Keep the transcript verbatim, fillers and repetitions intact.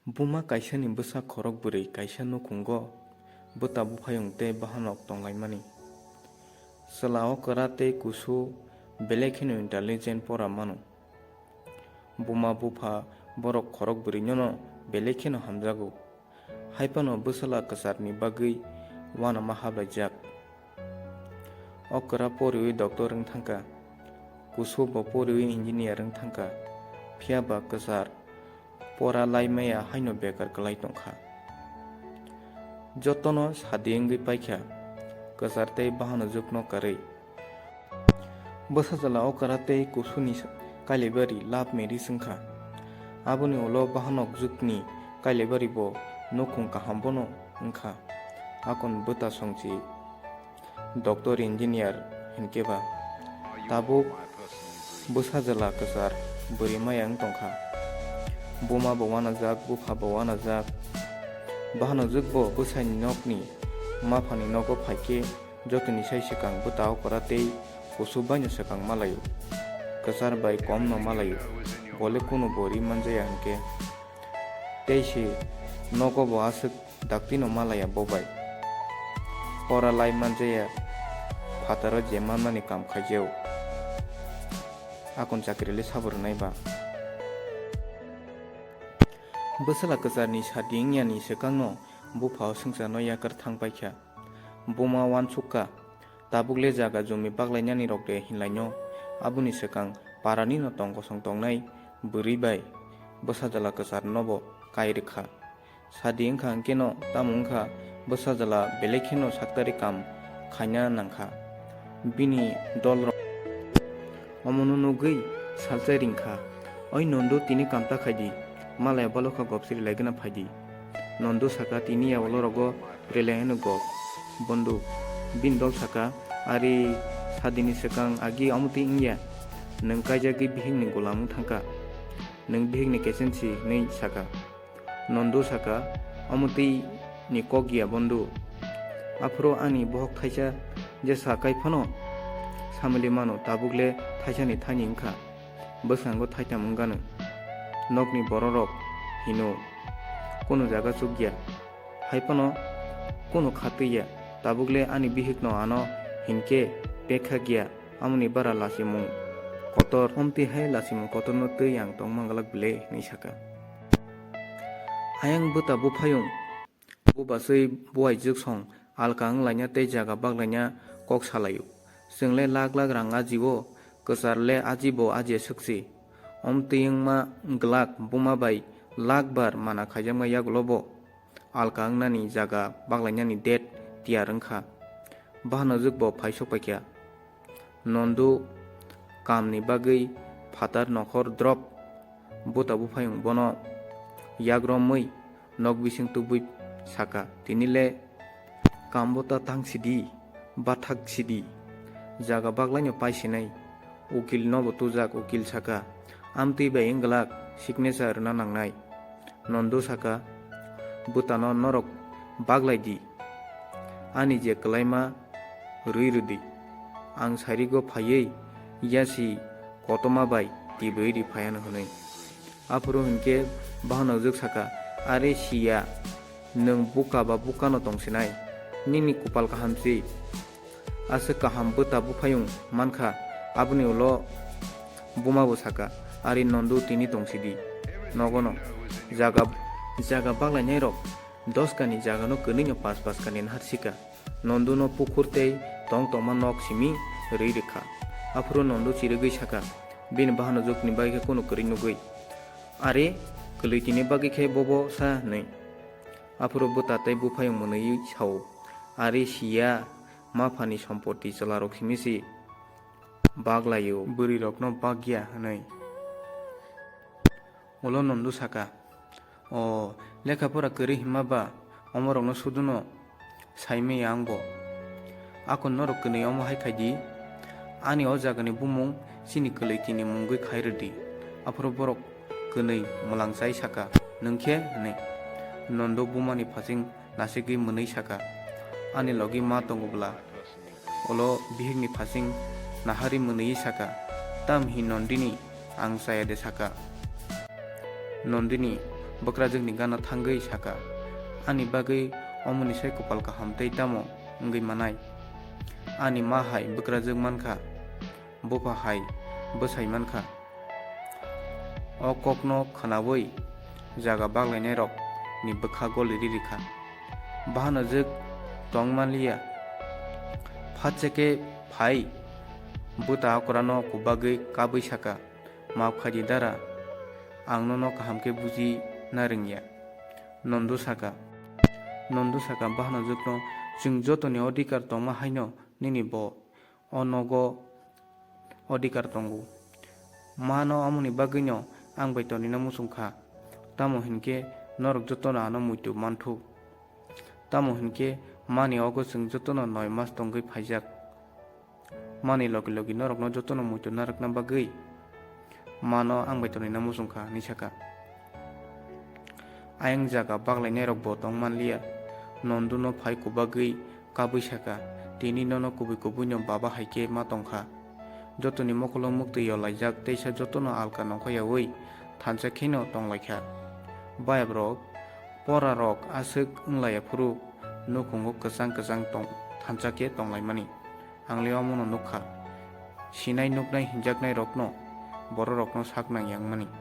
Buma kaisani bwsa khorok bwrwi kaisa nukhungo bwta buphayung tei bahanok tonglaimani. Chwla okra tei kusu belai kheno intelligent pora mano. Buma bupha borok khorok bwrwinono belai kheno hamjago. Haiphano bwsala kwcharni bagwi uanama hablaijak. Okra poriwi doctor wng thangkha, kusu bo poriwi engineer wng thangkha, phiyaba kwchar pora lai maya haino bekar kwlai tongkha. Jotono sadi wngwi paikha, kwchar tei bahanojwkno karwi. Bwsajwla okra tei kusuni kailebari love marriage wngkha. Aboni ulo bahanok jwkni kailebari bo nukhung kaham bono wngkha. Akon bwta songchi doctor engineer hinkhe ba tabuk bwsajwla kwchar bwrwi maya wng tongkha. Buma bo uanajak, bupha bo uanajak. Bahanojwk bo bwsani nokni maphani nogo phaikhe jotoni sai swkang bwta okra tei kusu baino swkang malaio. Kwchar bai komno malaio. Bole kunubo ri manjaya hinkhe. Tei se nogo bo aswk daktino malaya bo bai. Pora lai manjaya phataro je manmani kam khaijao. Akon chakri le sabo rwnai ba. Bwsala kwcharni sadi wngyani swkangno buphao swngcharno yakar thang paikha. Buma uansukha, tabuk le jaga jumi baklainani rok de hinlaino, aboni swkang parani no tong kosong tongnai bwrwi bai bwsajwla kwcharno bo kai rwkha. Sadi wngkha hwnkhe no tamo wngkha, bwsajwla belai kheno saktari kam khaina nangkha. Bini dolrok omono nugwi salchai ringkha, "Oi Nondu, tini kamta khaidi, malaya balokha gop siri laigwna phaidi." Nondu saka, "Tini ya olorogo rele heno gop, bondu." Bini dol saka, "Ari sadini swkang agi omo twi wngya, nwng kaijagwi bihikni golam wng thangkha, nwng bihikni kesensi," hwnwi saka. Nondu saka, "Omo twi ni kok ya bondu. Aphuru ani bohok thaisa je sa kai phano samili mano, tabuk le thaisa ni thani wngkha. Bwskango thaitham wngano. Nokni bororok hino, kunu jaga chukya. Hai phano kunu khatwi ya. Tabuk le ani bihik no ano hinkhe pekha gya." Amoni bara lasimung kotor, omtwi hai lasimung kotorno twi ang tongma glak bile, hinwi saka. Ayang bwta buphayung, bubaswi buaijwk song alka wnglaina tei jaga baklaina kok salaio. Chwng le lak lak rang ajio, kwchar le ajibo ajiya swkchi. Omtwi wngma glak buma bai lak bar mana khaijakma yagulo bo alka wngnani jaga baklainani date tiyar wngkha. Bahanojwk bo phaisok paikha. Nondu kamni bagwi phatar nokhor drop. Bwta buphayung bono yagromwi nok bising tubui saka, "Tini le kambo ta tang sidi, bathak sidi, jaga baklaino pai sinai." Ukil nobo tujak, ukil saka, "Amtwi bai wng glak, signature rwna nangnai." Nondu saka, "Bwtano norok baglai di, ani je kwlaima rwi rwdi, ang sarigo phaiwi yasi kotoma bai tibwi ri phaiano," hwnwi. Aphuru hinkhe bahanojwk saka, "Are siya, nwng buka ba bukano tongsinai, nini kupal kaham si. Aswk kaham bwta buphayung mankha." Aboni ulo buma bo saka, "Ari Nondu, tini tongsidi nogono. Jaga, jaga baklainairok doskani jagano kwnwino pas pas kani naharsika." Nonduno pukhur tei tong tongma nok simi rwi rwkha. Aphuru Nondu chirigwi saka, bini bahanojwkni bagwi khe kunu kwrwi nugwi, "Are, kwlwi tini bagwi khe bobo sa," hwnwi. Aphuru bwta tei buphayung mwnwi sao, "Are siya, maphani sompoti chwlarok simi si baglaio, bwrwirokno bagya," hwnwi. Ulo Nondu saka, "O, lekha pora kwrwi himma ba, omorokno suduno saimaya angbo. Akon norok kwnwi omo hai khaidi, ani o jagani bumung chini kwlwi tini mungwi khai rwdi." Aphuru borok kwnwi mwlang chai saka, "Nwng khe?" hwnwi. Nondu bumani phasing nasigwi mwnwi saka, "Ani logi ma tongo bwla?" Ulo bihikni phasing naharwi mwnwi saka, "Tam hi Nondini, ang chaya de saka." Nondini, bwkrajwkni gana thangwi saka, "Ani bagwi omoni sai kopal kaham tei tamo wngwi manai? Ani ma hai bwkrajwk mankha, bupha hai bwsai mankha." O kokno khwnaui jaga baglainairokni bwkha goli riri kha. Bahanojwk tong manliya. Phatse khe phai bwta okrano kubagwi kabwi saka, "Map khaidi dara, ang nono kaham khe buji na rwngya." Nondu saka, Nondu saka bahanojwkno, "Chwng jotoni odhikar tongma haino nini bo o nogo odhikar tongo. Ma no amoni bagwino ang bai tonina muchung kha. Tamo hinkhe norok jotono ano muitu manthu. Tamo hinkhe mani ogo chwng jotono noi mas tongwi phaijak. Mani logi logi norokno jotono muitu narwkna bagwi ma no ang bai tonina muchung kha," hinwi saka. Ayang jaga baglainairok bo tong manliya. Nonduno phai kubagwi kabwi saka, "Tini nono kubui kubuino baba hai khe ma tongkha. Jotoni mokolo muktwi yolaijak teisa jotono alka nongkha yaui thansa kheno tonglaikha. Bayabrok porarok aswk wnglaiya phuru nukhungo kwchang kwchang tong-, thansa khe tonglaimani. Ang le omono nukha. Sinai nuknai hinjaknairokno bororokno sak nang yangmani."